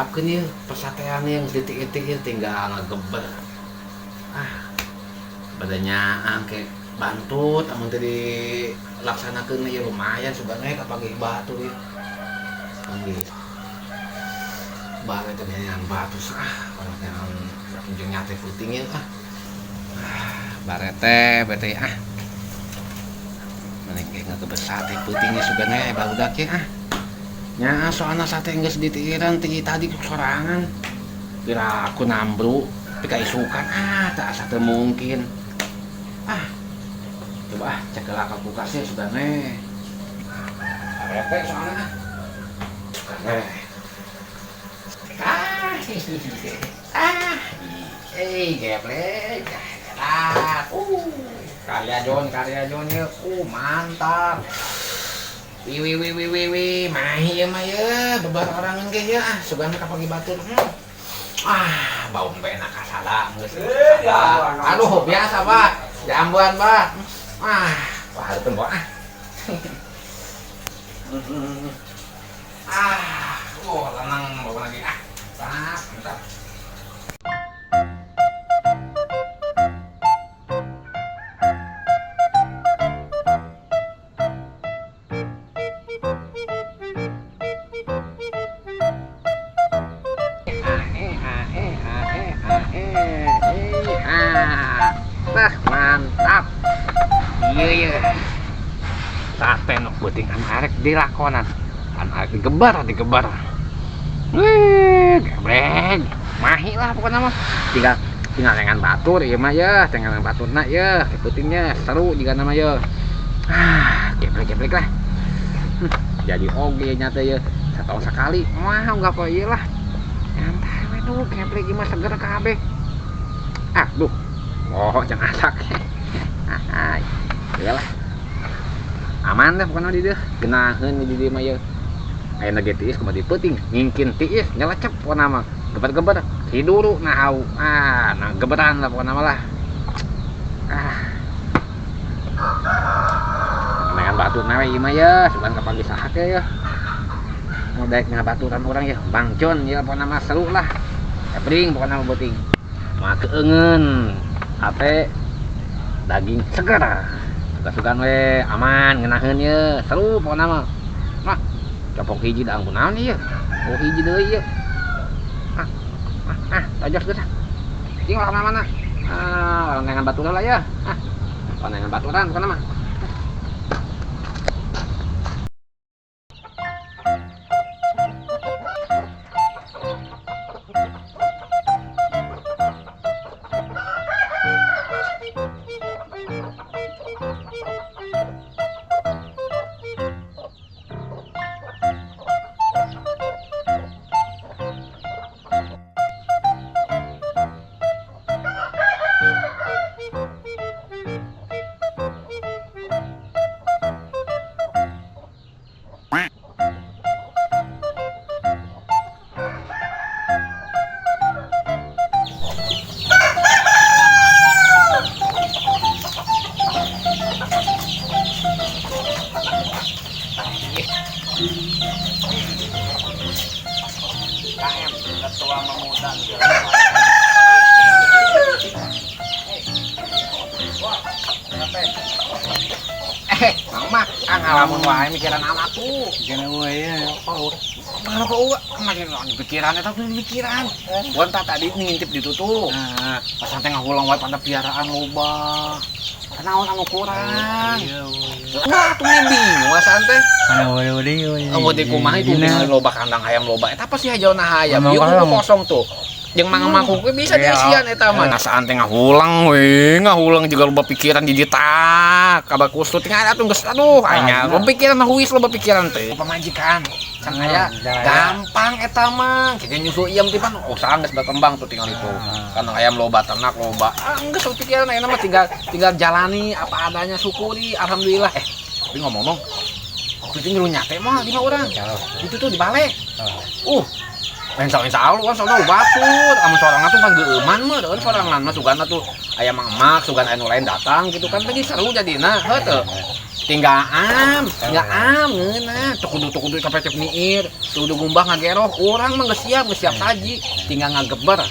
Siapkeun ieu persatean ieu geus ditik-itik ieu tinggal ngageber. Ah. Badannya angke bantut amun teu dilaksanakeun ieu lumayan sugan we kapanggih batur ieu. Panggih. Bare teh neangan batu ah, orang neangan jeung nyate peuting ieu ah. Bare teh bete ah. Mending ge ngageber sate peuting ieu sugan we barudak ye ah. Nya soalna sate geus ditiiran ti tadi sorangan. Pira aku nambru pika isukan ah tak asa teu mungkin. Ah. Coba ah cek heula ka kulkas ye sugan we. Rete soalna ah. Sugan we. Ah. Ah. Geblek. Ah. Karya John ye. Mantap. Wi wi wi wi wi wi, mahi ieu mah ye, bebar orangan ge ye ah, sugan ka pagi batur. Ah, bau enak kasada geus. Aduh, biasa, Pak. Jambuan, Pak. Ah, wah hareupeun bawa ah. Ah, oh lenang bawa lagi ah. Pak, mantap. Mantap. Iya iya. Sate nu peuting anu arek dilakonan. Anu arek digebar, digebar. Wih, gebrek. Mahi lah pokoknya mah. Tinggal tinggal dengan batur ieu mah ya, tinggal dengan baturna ya, peutingnya seru juga nama ya. Ah, gebrek-gebrek lah. Jadi oge nya teh ya, setahun sekali. Wah, enggak apa ieu lah. Nyantai we duh, gebrek ieu mah seger kabeh. Ah, duh. Oh, jangan asak. Hai. Iyalah. Aman deh pokoknya di dieu. Genaheun di dieu mah ieu. Ayeuna ge tiis kumaha di peuting, ngingkin tiis nyelecep pokona mah. Geber-geber hiduru nah hau. Ah, nah geberan lah pokona mah lah. Ah. Dengan batur na we ieu mah ye, sugan kapanggih saha ke ye. Mau daek ngabaturan urang ye, Bang John ye pokona mah seru lah. Ebring pokona mah beuting. Mah keungeun. Sate daging seger. Suka-sukaan we aman ngeunaheun ye, seru pokona mah. Mah copok hiji da anggun naon ieu. Oh hiji deui ieu. Ah, ah, ah, tajos geus ah. Cing lah mana-mana. Ah, lawan baturan lah ya. Ah, lawan baturan pokona mah. Mama, ngalamun wae mikiran anak tuh. Pikiran wae ya, apa? Mana kok uga? Kemarin pikiran eta tuh pikiran. Wan tadi ngintip di tuh. Nah, pas sampe ngahulang wae pada piaraan loba. Naon anu kurang? Nah, tuh bingung asaan teh. Mana wae. Oh, di kumaha itu tinggal loba kandang ayam loba. Eta apa sih hajauna hayam? Ieu kosong tuh. Jeung mang mangkuk we bisa diisian eta mah. Asaan teh ngahulang we, ngahulang juga loba pikiran di ditak. Kabar kusut tinggal atuh geus aduh anya loba pikiran mah huis loba pikiran teh. Pamajikan can aya gampang eta mah. Kieu nyusu ieu teh pan oh geus berkembang tuh tinggal itu. Kandang ayam loba, ternak loba. Ah geus loba pikiran ayeuna mah tinggal jalani apa adanya, syukuri alhamdulillah. Tapi ngomong-ngomong waktu itu ngilu nyate mah 5 orang. Itu tuh di balik. Insya Allah kan soalnya batur, amun sorangan tuh kan geueuman mah, kan sorangan mah sugana tuh aya mang emak, sugan anu lain datang gitu kan, jadi seru jadina, heuh teu. Tinggal am, tinggal am ngeunah. Teu kudu teu kudu sampai cek miir, teu kudu ngumbah ngageroh. Urang mah geus siap saji, tinggal ngageber.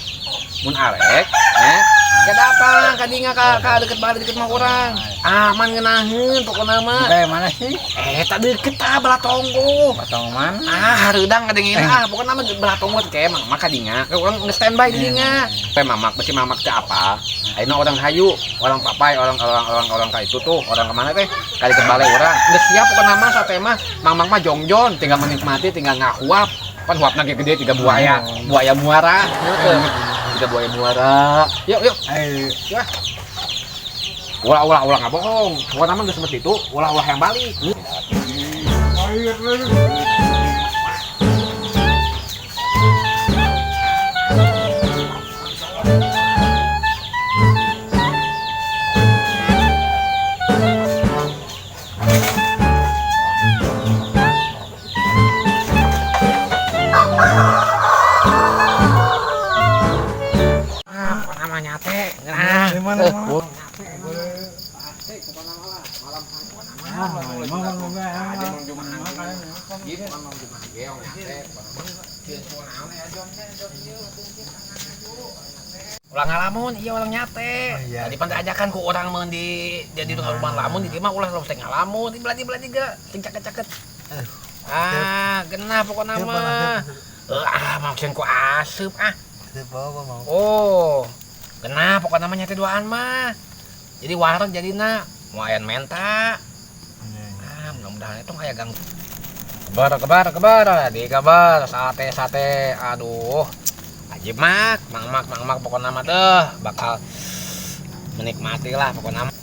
Mun arek, ya. Ke datang ka dinga ka deket balik deket mah urang. Aman ngeunaheun pokona mah. Kayak mana sih? Eh, tak deket ah belah tonggo. Potong mana? Ah, hareudang kadengin ah, pokona mah belah tonggo teh kayak mak ka dinga. Urang geus standby di dinga. Teh mamak besi mamak teh apa? Ayeuna orang hayu, orang papai, orang orang orang orang ka itu tuh, orang kemana teh? Ka deket bale urang. Geus siap pokona mah sate mah, mamang mah jongjon, tinggal menikmati, tinggal ngahuap. Pan huapna ge gede tiga buaya, buaya muara. Heueuh. Tiga buaya muara. Yuk, yuk. Ayo. Ya. Ulah ulah ulah nggak bohong. Pokoknya mah geus seperti itu, ulah ulah yang balik. Ayo. Ah, pokoknya mah nyate. Nah, Di mana, eh, mana? gua- Ulah ngalamun, iya orang nyate. Oh, iya. Tadi pan ajakan ku orang mun di jadi tukang rumah lamun di mah ulah teh ngalamun, di beladi beladi ge, sing caket-caket. Ah, genah pokokna mah. Ah, maksud ku asup ah. Oh, genah pokokna mah nyate duaan mah. Jadi wareg jadina, mau ayan menta. Ah, mudah-mudahan itu kayak gang. Kebar, kebar, kebar, di kabar, sate, sate, aduh. Ajib mak, mang mak, mang mak, pokokna mah teh bakal menikmati lah pokokna mah.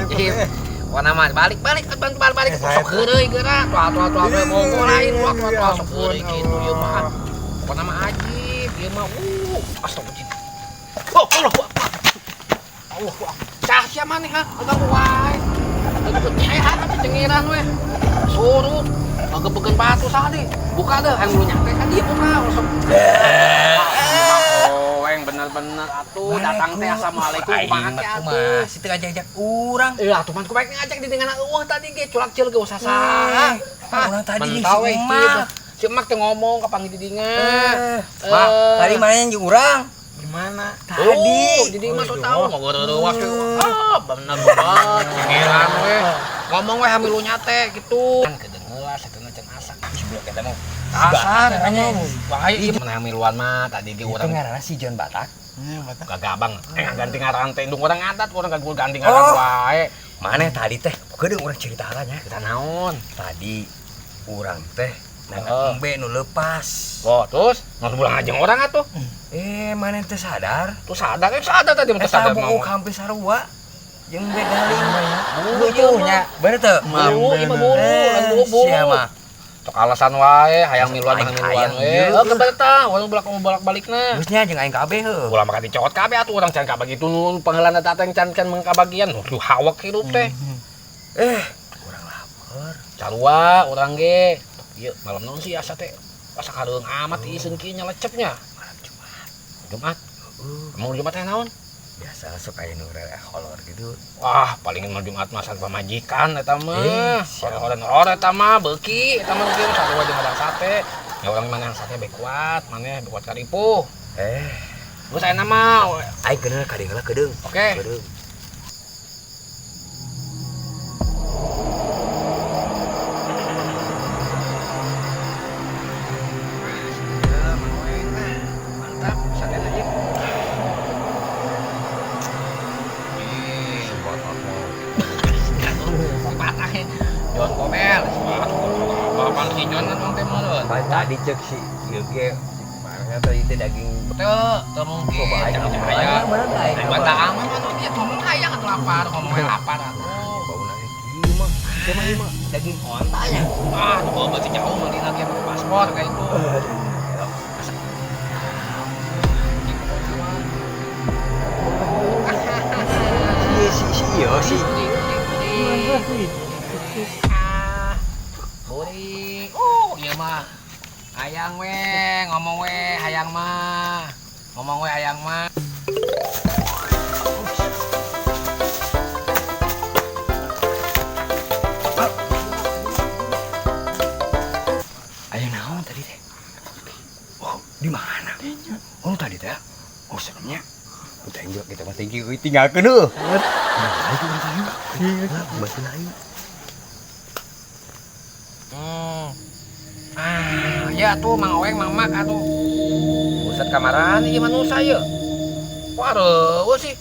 Ajib. Pokokna mah balik, balik, bantu balik, balik. Sok heureuy geura, tua, tua, tua, tua, bogo lain, tua, tua, tua, sok heureuy kitu ieu mah. Pokokna mah ajib, ieu mah astagfirullahaladzim. Oh, Allah, Allah, Allah. Cah sia maneh ha, agak wae. Sehat atuh cengiran we. Suruh ngegebekeun batu saha deui. Buka deh, hayang lu nyate kan dia buka langsung. Oh, yang bener-bener atuh datang teh assalamualaikum kumaha teh atuh. Si teu ngajak-ajak urang. Eh atuh man kumaha ngajak di dengan eueuh tadi ge culak ceul ge usah. Urang tadi jeung Mentau si we emak. Si emak teh ngomong kapanggih di dinga. Mak, tadi mana yang jeung urang? Gimana? Tadi. Jadi mah sok tahu ngogoreurewas we. Ah, bener banget cengeran we. Ngomong we hamil lu nyate gitu. Kan kedengeula satena can asak. Sebelum kita mau Kasar katanya. Bahaya ieu mah hamiluan mah tadi ge Itu urang ngaranna si John Batak. gagabang. Eh ganti ngaran teh indung urang ngadat urang gak ganti ngaran wae. Mana tadi teh? Kedeung urang cerita nya. Kita naon? Tadi urang teh nangkep embe nu lepas. Oh, terus nggak bulan ngajeng orang atuh. Eh, mana teh sadar? Tuh sadar, sadar tadi mah sadar Eta mau. buuk hampir sarua jeung embe galing. Bulu Bulu nya, bener teu? Bulu, ieu mah bulu, lain bulu bulu. Sia mah. Tok alasan wae, hayang miluan Aing hayang miluan hayang we. ieu. Oh, kebar tah, urang bolak-balikna. Geus nya jeung aing kabeh heuh. Ulah maka dicokot kabeh atuh urang can kabagitu nu pangheulana datang can can mengkabagian nu hawak hirup teh. Eh, urang lapar. Sarua urang ge. Ieu malam naon sih asa teh? Asa kareung amat ieu seun kieu nyalecepnya. Malam Jumat. Jumat. Mau Jumat teh naon? Biasa sok aya nu holor gitu. Wah, paling malam Jumat mah pamajikan eta mah. Siap. Horor eta mah beuki eta mah kieu sarua jeung ada sate. Ya urang mana yang sate be kuat, maneh be kuat karipuh. Eh, Geus aya mah. aing kenal ka dieu kedeung. Oke. Kedeung. Mantap, sate aja. Patah ya. John Kobel. Apaan si John kan bang teh meureun. Tadi cek si ieu ge mana tadi teh daging Teu, teu mungkin. Coba aing Jangan aman, hayang. bener aing Aing aman. mah aman atuh dia ngomong hayang atuh lapar, ngomongnya lapar atuh. Bauna ge kieu mah. Teh mah ieu mah daging onta nya. Ah, tuh bawa berarti jauh beli lagi pakai paspor kayak itu. Si si si ieu si. Ah, Buri. Oh, ieu mah. Hayang we, ngomong we, hayang mah. Ngomong we hayang mah. Di mana? Oh tadi teh. Oh seremnya. Udah enggak kita mah tinggi tinggalkeun heuh. Balik urang ka dieu. Balik aing. Ah, ya tuh Mang Oeng, Mang Mak atuh. Buset kamaran ieu manusia ieu. Wah, reueuh sih.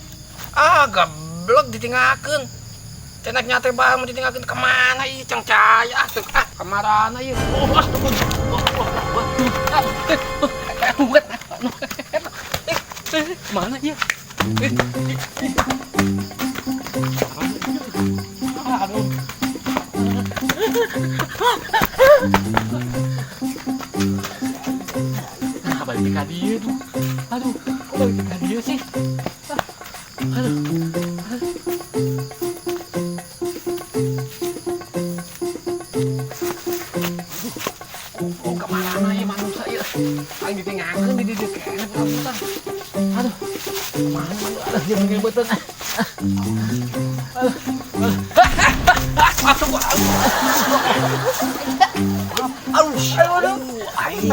Ah, geblek ditinggalkeun. Cenak nyate bae mun ditinggalkeun kemana ieu cang caya ah teu ah kamarana ieu. Oh, ah tuh. Mana ieu? Aduh. Nah, balik ke dia tuh. Aduh, kok balik ke dia sih? Aduh. Oh, kemana ya manusia ya? Aing ditinggalkeun di dieu keneh perabutan. Aduh, kemana manusia? Aduh, dia mengebetan. Aduh, aduh. Masuk gua. Aduh, aduh, aing.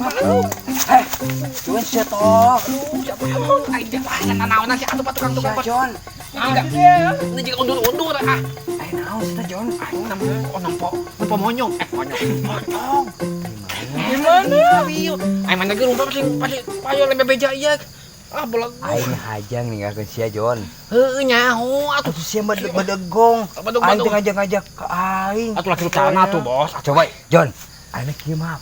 Aduh, eh, cuman sia toh. Siapa aing teh wah nanaonan sih atuh tukang-tukang. Sia Jon. Ini juga undur-undur ah. Aing naon sih teh Jon? Aing nempo nempo nempo monyong. Monyong. Pocong. Di mana? Aing mana ge rumpah pasti pasti payo lebe beja ieu. Ah beleg. Aing hajang ninggalkeun sia Jon. Heueuh nyaho atuh. Atuh sia mah bedegong. Aing teh ngajak-ngajak ka aing. Atuh laki celana tuh, Bos. Coba Jon, aing kieu maaf.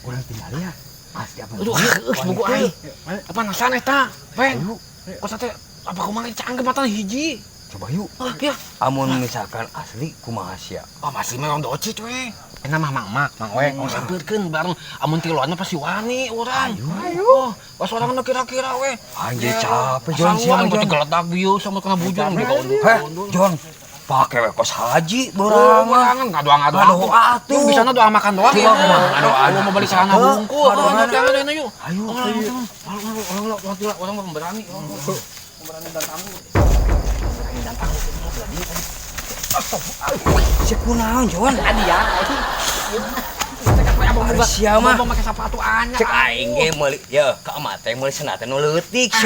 Urang tinggal ya. Pasti apa? Aduh, buku aing. Apa nasan eta? Pen. Kos teh apa kumaha canggih mata hiji. Coba yuk. Ah, ya. Amun misalkan asli kumaha sia? Oh, masih mah doci cuy. Enak mah Mang Mak, Mang Oeng, oh sampeurkeun bareng amun tiluan mah pasti wani urang. Ayo. Pas urang nu kira-kira we. Anjir capek Jon sia mah Jon. Geledak bieu sama kena bujur Heh, Jon. Pake we kos haji borangan. Ngadoa-ngadoa. Ngadoa atuh. Bisana doa makan doang ya. Ngadoa. Mau beli celana bungkul. Jangan yuk. Ayo. Orang orang pemberani. Pemberani dan tangguh. Pemberani dan tangguh. Astagfirullah. Cek kunaon, Jon? Adi ya. Sia mah. Mau pakai sepatu anyar. Cek aing ge meuli ye ka emak teh meuli senat teh nu leutik.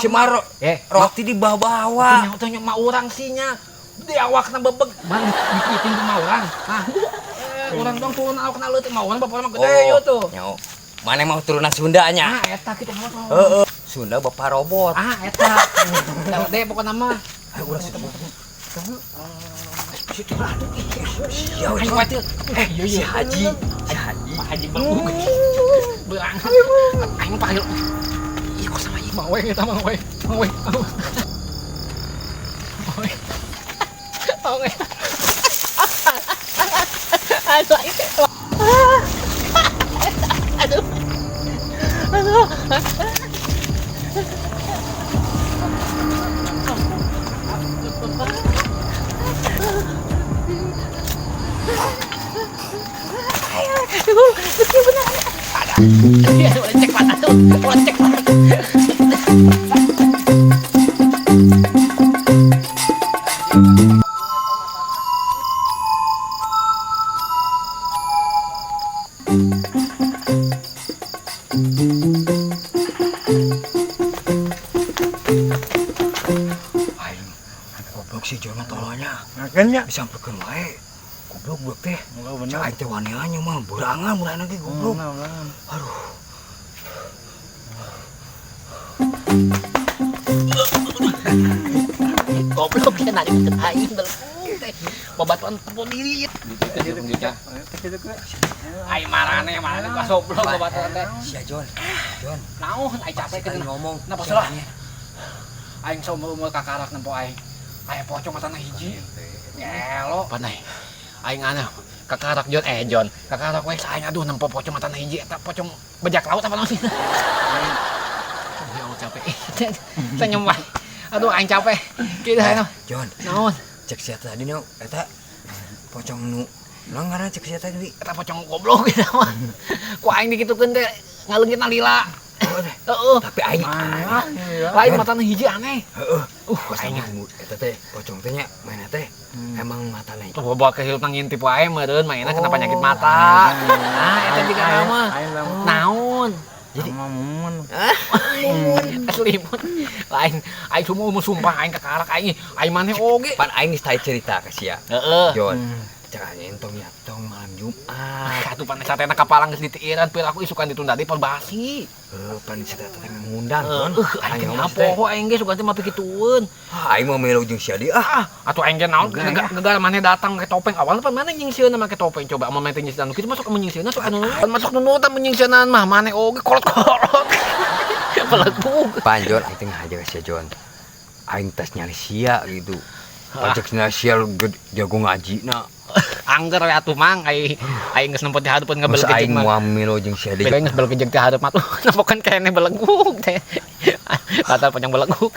Si mah roti di bawah-bawah. Teh mah urang sih nya. Di awakna bebeg. Bang dikitin ku mah urang. Hah. Urang dong turun awakna leutik mah urang bapak mah gede yo tuh. Nyaho. Mana mau turunan Sunda nya? Ah eta kitu mah. Heeh. Sunda bapak robot. Ah eta. Deh pokona mah. Ayo urang situ. Situ lah tuh. Ya, si Haji, si Haji. Pak Haji benguk. Berang. Aing panggil. Ih, kok sama ieu Mang Weng eta Mang Weng. Mang Weng. Mang Weng. Mang Weng. Aduh, aduh. Aduh. Cek mata tuh, cek mata. Aing, goblok si Jon mah tololnya. Makannya disampeurkeun wae. Goblok budak teh. Bener. Cak aing teh waniannya mah berangan murahna ge goblok. Aduh. Goblok ya narik ke aing belum teh. Babatuan tempo diri. Aing marane marane ka goblok babatuan teh. Sia Jon. Jon. Naon aing capek tadi ngomong. Napa salah? Aing saumur-umur kakarak nempo aing. Aya pocong matana hiji. Gelo. Panai. Aing aneh kakarak Jon Jon kakarak we aing aduh nempo pocong matana hiji eta pocong bajak laut apa naon sih. Ya Allah capek. Senyum wae. Aduh aing capek. Kieu dah. Jon. Naon? Cek sia tadi nu eta pocong nu naon ngaranna cek sia tadi? Eta pocong goblok eta mah. Ku aing dikitukeun teh ngaleungitna lila. Heeh. Tapi aing lain matana hiji aneh. Heeh. Aing Eta teh pocong teh nya mainna teh emang matana. Tuh bawa ke hirup ngintip wae meureun mainna kena penyakit mata. Ah, eta juga nama. Naon? Jadi mumun. Asli mun. Lain aing semua mau sumpah aing kakarak aing. Aing maneh oge. Pan aing geus tadi cerita ka sia. Heeh. Jon. Cek entong nya tong malam Jumat. Atuh pan satena kapalang geus ditiiran piraku isukan ditunda di perbasi. Heuh, pan si teh ngundang Jon. Aing teh poho aing ge sugan teh mah pikitueun. Ah, aing mah melu jeung sia deui ah. Ah, atuh aing ge naon gegara maneh datang make topeng. Awalna pan maneh nyingseuna make topeng coba amun maneh teh nyingseuna kitu masuk mun nyingseuna sok anu masuk nunutan mun nyingseunaan mah maneh oge kolot-kolot. Pelegug. Pan Jon aing teh ngahaja ka sia Jon. Aing tas nyali sia gitu. Pajak sia jago ngaji na. Angger we atuh Mang, ai aing geus nempo ti hareupeun Masa ngebelgejeg aing mah. moal melu jeung sia deui. Beda geus belgejeg ti hareup mah tuh nempokeun keneh belegug teh. Kata panjang belegug.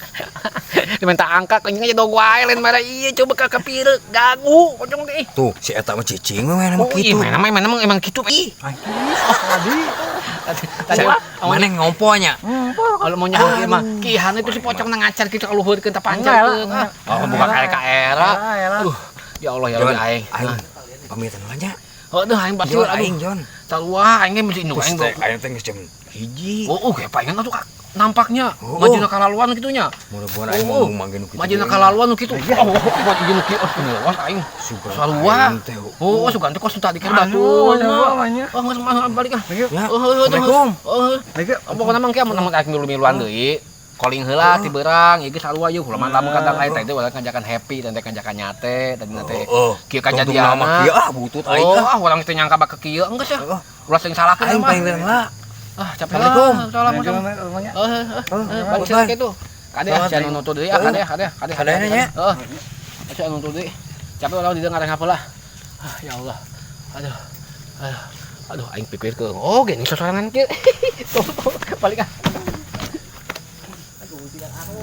Diminta angkat anjing aja dog wae lain marah ieu coba ka kapireuk gagu pocong teh. Tuh, si eta mah cicing mah mainna mah Oh iya, kitu. mana mah emang emang kitu ih. Tadi. Tadi Mana ngomponya? Kalau mau nyaho ieu mah kihan itu si pocong na ngacar kitu kaluhurkeun ta pancarkeun. Oh buka kayak ka era. Aduh, ya Allah ya Jon, Allah aing. aing pamitan heula nya. Aduh aing basur Jon, aduh. aing Jon. Sarua aing ge mesti induk Terus aing. teh aing teh geus jam 1. Oh, kayak palingan atuh nampaknya Oh. majuna kalaluan kitu nya. Mudah-mudahan aing Oh, mau manggil nu kitu. Majuna kalaluan nu kitu. Oh, buat izin nu kieu oh lewas aing. Sugan Sarua. aing teh. Oh, sugan teh kos tadi kan batu. Oh, geus mah balik ah. Ya, Oh, oh, oh, Assalamualaikum. Oh, oh, pokokna mah engke amun amun aing milu-miluan deui. Calling heula ti beurang, ieu geus sarua ieu ulah lamun kadang aing teh urang ngajakan happy dan teh ngajakan nyate tadi teh. Oh, Kieu tungtung kajadianna. nama kieu ah butut aing Oh, ah. ah urang teh nyangka bak kieu enggeus ya. Oh, Ulah sing salahkeun aing mah. paling beurang lah. Ah, capek lah. Assalamualaikum. Salam, salam. Eh, balik Bye. sih itu. Kade ah, sia nu deui ah, kade kade kade. Kade nya. Heeh. Sia nu deui. Capek urang di dieu ngareng apa lah. Ah, ya Allah. Aduh. Aduh. Aduh, aing pikir ke. Oh, gini sosorangan kieu. Tuh, balik ah. Aduh, tidak aku.